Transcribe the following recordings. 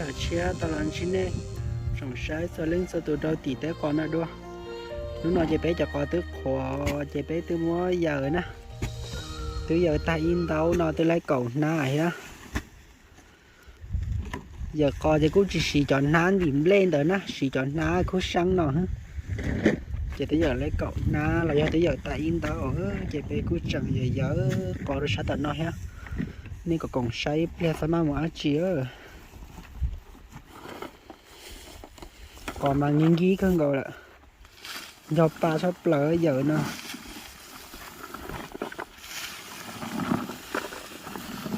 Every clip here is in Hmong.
Tshiab tau los ntsib nej, tsoom saib txhua leej txhua tus rau tim teb qos no dua. Hnub no ces peb cov qos twb qhuav ces peb twb muab yaws na. Twb yaws tag ib ntaub no twb laib kaum hnab thiab. Yaws qos ces kuj tsis siv cov hnab ntim nplej ntawd na, siv cov hnab khub seeb no. Ces twb yaws laib kaum hnab los yog twb yaws tag ib ntaub, ces peb kuj tseem yaws yaws qos rau sab tom no thiab. Nej kom koom saib ib pliag xav maj mus dab tsi. Qos mas nkib nkib kawg nkaus lawm, nco pa tshaj plaws yaws no.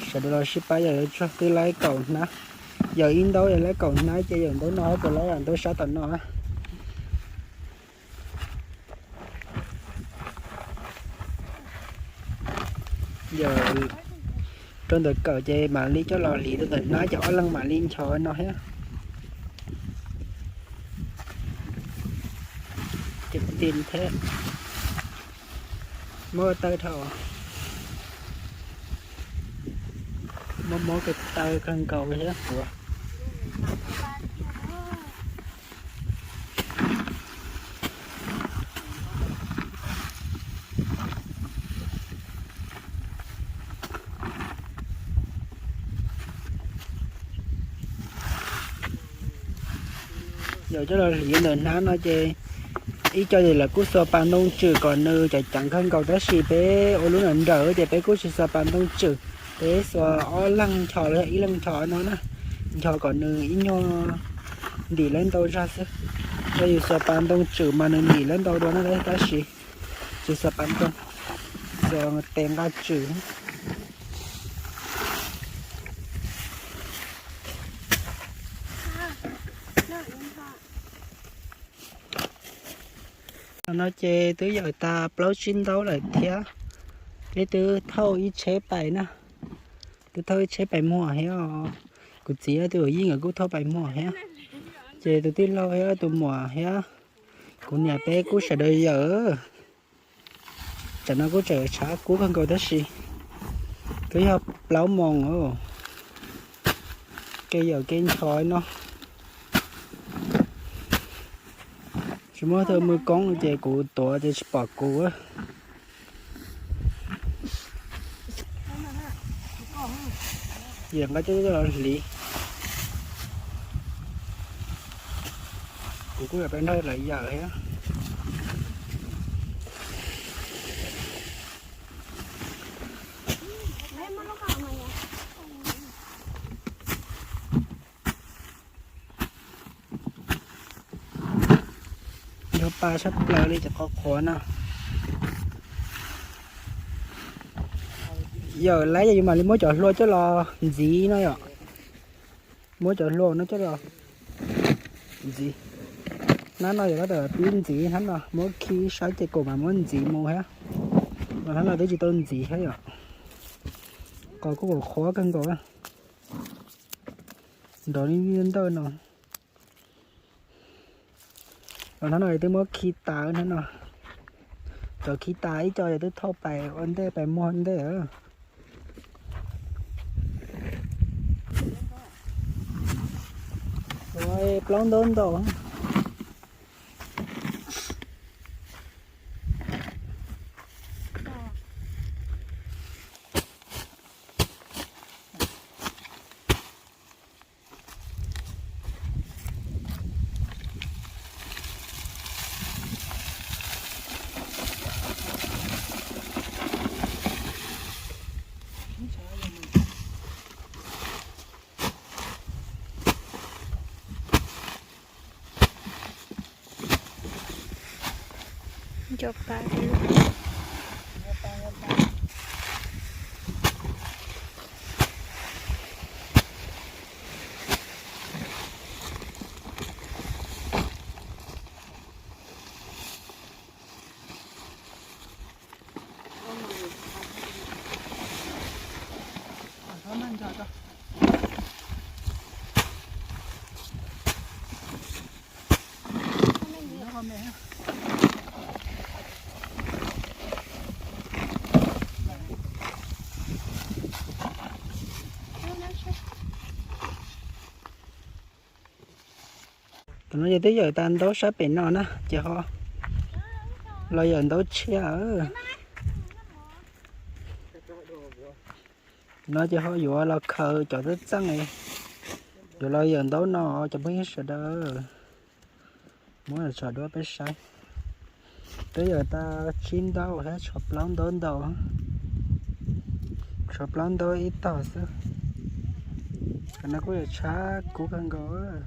Sawv daws los sib pab yaws tso, twb laib kaum hnab. Yaws ib ntaub yog laib kaum hnab ces yaws ntaub no puas laib ntaub sab tom no. Yaws rau ntawm kawm ces mam li coj los hliv rau ntawm hnab ces ob leeg mam li nchos no thiab. Ces ti thiab, mob taw dhau, mob mob taw kawg nkaus thiab. Yaws coj los hliv ntawm hnab no ces ib co ces lawv kuj xuas pas ntoo tswm kom nws ceev ceev kawg nkaus tab sis peb ua lub nram nrawm ces peb kuj tsis xuas pas ntoo tswm, peb xuas ob leeg nchos los yog ib leeg nchos no na, nchos kom nws ib nyuag ntim lawm ntau zog xwb. Yog yus xuas pas ntoo tswm mas nws ntim lawm ntau dua na, tab sis tsis xuas pas ntoo, xuas tes nqa tswm. No ces twb yaws tas plaub tsib ntaub lawm thiab. Peb twb thauj ib tsheb pais na, twb thauj ib tsheb pais muag thiab. Kuv txiv thiab tus yawm yij nkawd kuj thauj pais muag thiab. Ces tus tij laug thiab tus muam thiab kuv niam peb kuj sawv daws yaws. Tam no kuj tseem tshav kub kawg nkaus tab sis twb yog plaub moos, kev yaws kev nchos no. Tsis muaj tus muaj koob ces kuv tuav ces tsis pom kuv. Yaws nqa coj los hliv. Kuv kuj yuav peb nrog lawv yaws thiab. Nco pa tshaj plaws li cov qos qhuav no. Yaws laib ces yus mam li muab cov hlua coj los ntxiv no yom. Muab cov hlua no coj los ntxiv. Hnab no yog tab tom pib ntxiv hnab no, muab khi sab ces kuv mam muab ntxiv mus thiab. Los hnab no twb tsis tau ntxiv thiab yom. Qos kuj qhuav kawg nkaus. Nrov li ntawm no. Los hnab no twb muab khi tas hnab no. Cov khi tas ib co twb thauj pais ua ntej pais muag ntej. Plaub ntaub ntau. Nco pa. No ces twb yawm tas ntaub sab pem no na ces ho los yawm ntaub tshiab. No ces ho yuav los khaws cov txaj txeej, yuav los yawm ntaub no cov phooj ywg sawv daws. Muab tsom duab peb saib. Twb yawm tas tsib ntaub thiab tshuav plaub ntaub ntau, tshuav plaub ntaub ib tog xwb. Cov no kuj yuav tshab kub kawg nkaus.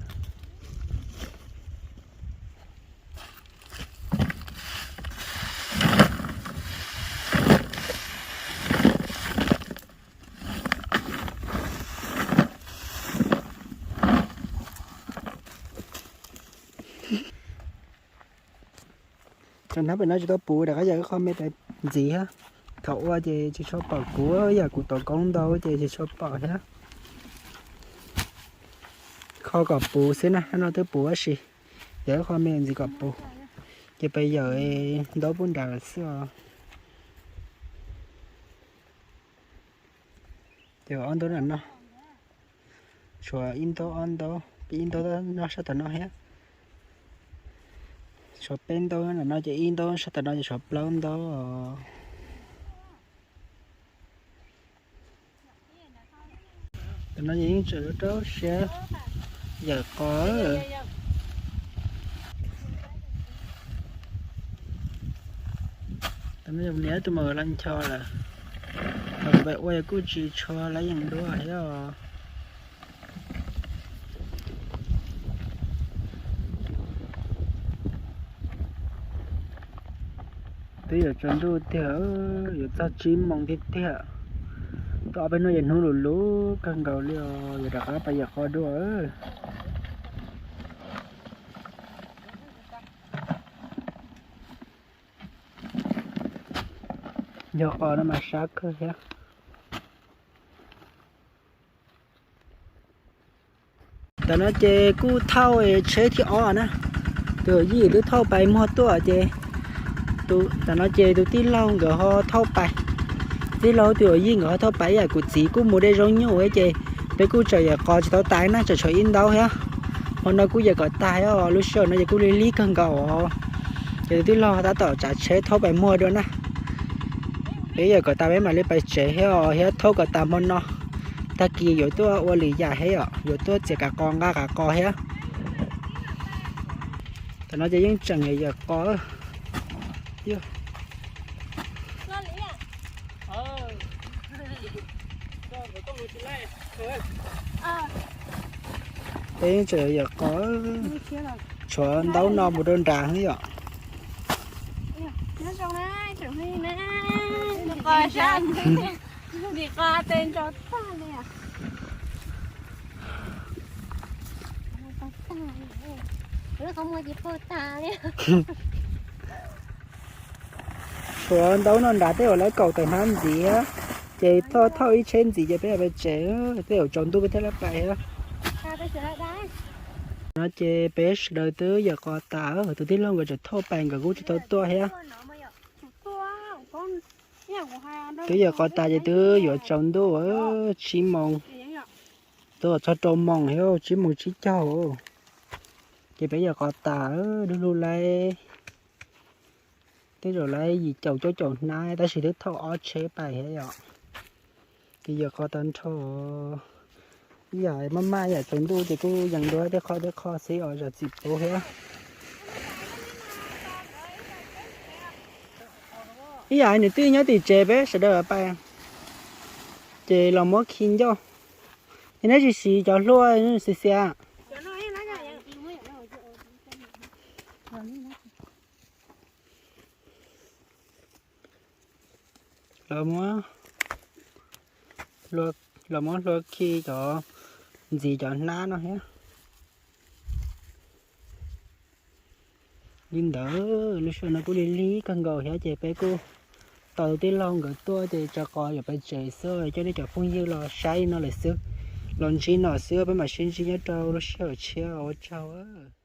Cov hnab pem no tsis tau puv, rov qab yawm ib qho me ntxiv thiab. Thaum ua ces tsis tshua pom kuv, yam kuv tos koob ntau ces tsis tshua pom thiab. Kho kom puv xwb na, no twb puv tab sis yawm ib qho me ntxiv kom puv, ces peb yawm ntaub pub nram xwb os. Ces ob ntaub nram no, tshuav ib ntaub ob ntaub, ib ntaub nyob sab tom no thiab. Tshuav peb ntaub nram no ces ib ntaub sab tom no ces tshuav plaub ntaub. Tam no ces yeej tseem rau siab yawm qos. Tam no yog niam tus maum los ncho lawm, los peb ua kuj tsis tshua laib yeej dua thiab os. Twb yuav tsaus ntuj tiag, yuav txog tsib moos tiag tiag. Tau ob peb hnub ces hnub lus lub kawg nkaus li os, yuav rov qab pais yawm qos dua. Yawm qos no mas sab kawg thiab. Tam no ces kuj thauj tsheb thib ob na. Tus yawm yij twb thauj pais muag tuaj ces, tam no ces tus tij laug nkawd ho thauj pais. Tij laug tus yawm yij nkawd ho thauj pais ib yam kuv txiv kuj mus de zaub nyuj ces peb kuj tseem yawm qos tsis tau tas na, tseem tshuav ib ntaub thiab. Hmo no kuj yawm kom tas thiab os, lub sij hawm no ces kuj lig lig kawg nkaus os. Ces tus tij laug tab tom tsav tsheb thauj pais muag dua na. Peb yawm kom tas peb mam li pais tsev thiab os, thiab thauj kom tas hmo no. Tag kis yuav tuaj ua lwm yam thiab yom, yuav tuaj txiav kav qos nqa kav qos thiab. Tam no ces yeej tseem yawm qos. Peb yeej tseem yawm qos, tshuav ntaub no mus rau nrad xwb yom. Tshuav ntaub no nrad, tej zaum lawv kaum tawm hnab ntxiv, ces thauj thauj ib tsheb ntxiv ces peb pais tsev, tej zaum tsaus ntuj peb thiaj li pais thiab. No ces peb sawv daws twb yawm qos tas, tus tij laug nkawd tseem thauj pais nkawd kuj tsis tau tuaj thiab. Twb yawm qos tas ces twb yuav tsaus ntuj, tsib moos, twb txog rau moos thiab, tsib moos tsib caug. Ces peb yawm qos tas, dub lug laib, tej zaum laib yim caum cuaj caum hnab tab sis twb thauj ob tsheb pais thiab yom. Ces yawm qos tag nrho, ib yam maj maj ib yam tsaus ntuj ces kuj yees dua tej qho tej qho xwb os, zam txim pub thiab. Ib yam niam tij nyob tim tsev peb sawv daws pais, ces los muab khi ncauj. Es neb tsis siv cov hlua xiv xiav. Los muab, los muab hlua khi cov ntxiv cov hnab no thiab. Li ntawd lub sij hawm no kuj lig lig kawg nkaus thiab ces peb kuj tos tus tij laug nkawd tuaj ces tso qos yuav pais tsev xwb, coj nej cov phooj ywg los saib li no lawm xwb, los ntsib no xwb, peb mam sib ntsib nyob rau lub sij hawm tshiab, ua tsaug.